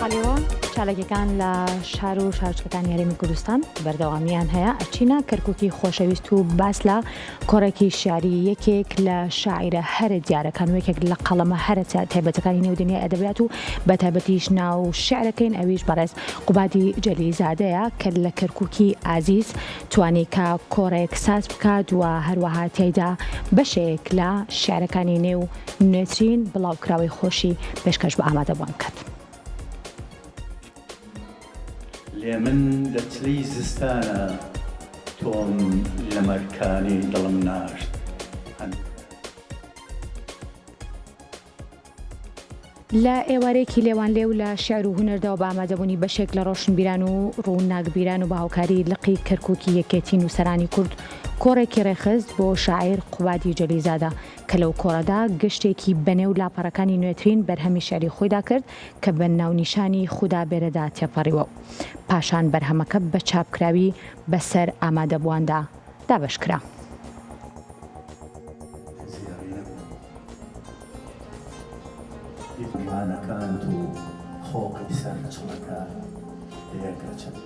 خۆشحاڵیەوە چالاکیەکان لە شار و شارۆچکەکانی هەرێمی کوردستان بەردەوامیان هەیە ئەچینە کەرکوکی خۆشەویست و باس لە کۆڕێکی شیعری یەکێک لە شاعیرە هەرە دیارەکان و یەکێک لە قەڵەمە هەرە تایبەتەکانی نێو دنیای ئەدەبیات و بە تایبەتیش ناو شیعرەکەین ئەویش بەڕێز قوبادی جەلیزادەیە کە لە کەرکوکی ئازیز توانی کە کۆڕێک ساز بکات و هەروەها تیایدا بەشێک لە شیعرەکانی نێو نوێترین بڵاوکراوەی خۆشی پێشکەش بە ئامادەبووان بکات. لێ من لە چلەی زستانا تۆم لە مەرکانەی دڵم ناشت هەنووکە. لە ئێوارەیەکی لێوانلێو لە شیعر و هونەردا و بە ئامادەبوونی بەشێک لە ڕۆشنبیران و ڕووناکبیران و بە هاوکاری لقی کەرکووکی یەکێتی نووسەرانی کورد کۆڕێکی ڕێکخست بۆ شاعیر قوبادی جەلیزادە کە لەو کۆڕەدا گەشتێکی بەنێو لاپەڕەکانی نوێترین بەرهەمی شیعری خۆیدا کرد کە بە ناونیشانی خودا بێرەدا تێپەڕیوە و پاشان بەرهەمەکە بە چاپکراوی بەسەر ئامادەبوواندا دابەشکرا. دیمانەکانت و خۆڵی سەر چڵەکە لەیەک ئەچن.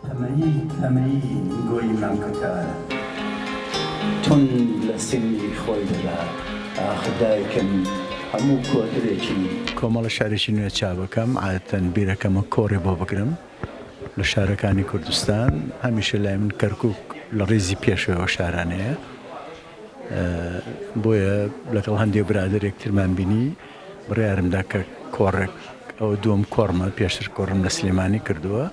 پەمەیی پەمەیی گۆی مەمکەکانە. توند لە سنگی خۆی دەدا. ئاخ دایکم هەموو کۆترێکی. کۆمەڵە شعرێکی نوێ چاپ ئەکەم، عادەتەن بیرەکەمە کۆڕێ بۆ بگرم لە شارەکانی کوردستان، هەمیشە لای من کەرکوک لە ڕیزی پێشەوەی ئەو شارانەیە. بۆیە لەگەڵ هەندێک برادەر یەکترمان بینی بڕیارم دا کە کۆڕێک ئەوە دووەم کۆڕمە پێشتر کۆڕم لە سلێمانی کردووە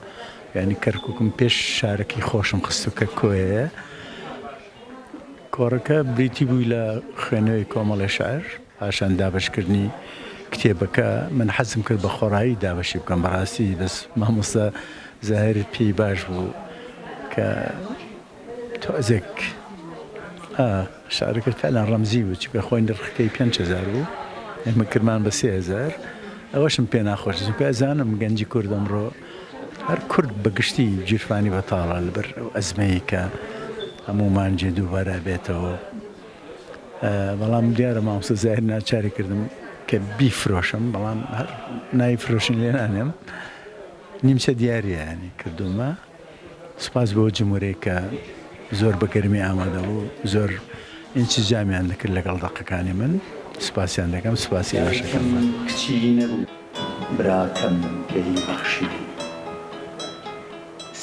یعنی کەرکووکم پێش شارەکەی خۆشم خستو کە کۆیەیە کۆڕەکە بریتی بووی لە خوێنەوەی کۆمەڵێ شعر پاشان دابەشکردنی کتێبەکە من حەزم کرد بە خۆڕایی دابەشی بکەم بەڕاستی بەس مامۆستا زاهر پێی باش بوو کە تۆزێک ئا شعرەکە فعلا ڕەمزی بوو چونکە خۆی نرخەکەی 5000 بوو ئێمە کرمان بە 3000 ئەوەشم پێ ناخۆش چونکە ئەزانم گەنجی کورد ئەمڕۆ هەر کورد بە گشتی گیرفانی بەتاڵە لەبەر ئەو ئەزمەیە کە هەموومان جێ دووبارە بێتەوە بەڵام دیارە مامۆستا زاهیر ناچاری کردم کە بیفرۆشم بەڵام هەر ناوی فرۆشن لێ نانێم نیمچە دیاریە ینی کردومە سوپاس بۆ جمهورەی کە زۆر بە گەرمی ئامادە بوو زۆر ئینسجامیان دەکرد لەگەڵ دەقەکانی من سوپاسیان دەکەم سوپاسی ئێوەشەکەم. کچی نەبوو براکەم پێی بەخشی.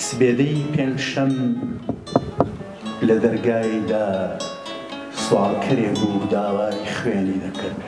سبێدەی پێنجشەم لە دەرگای دا سواڵکەرێ بوو داوای خوێنی دەکرد.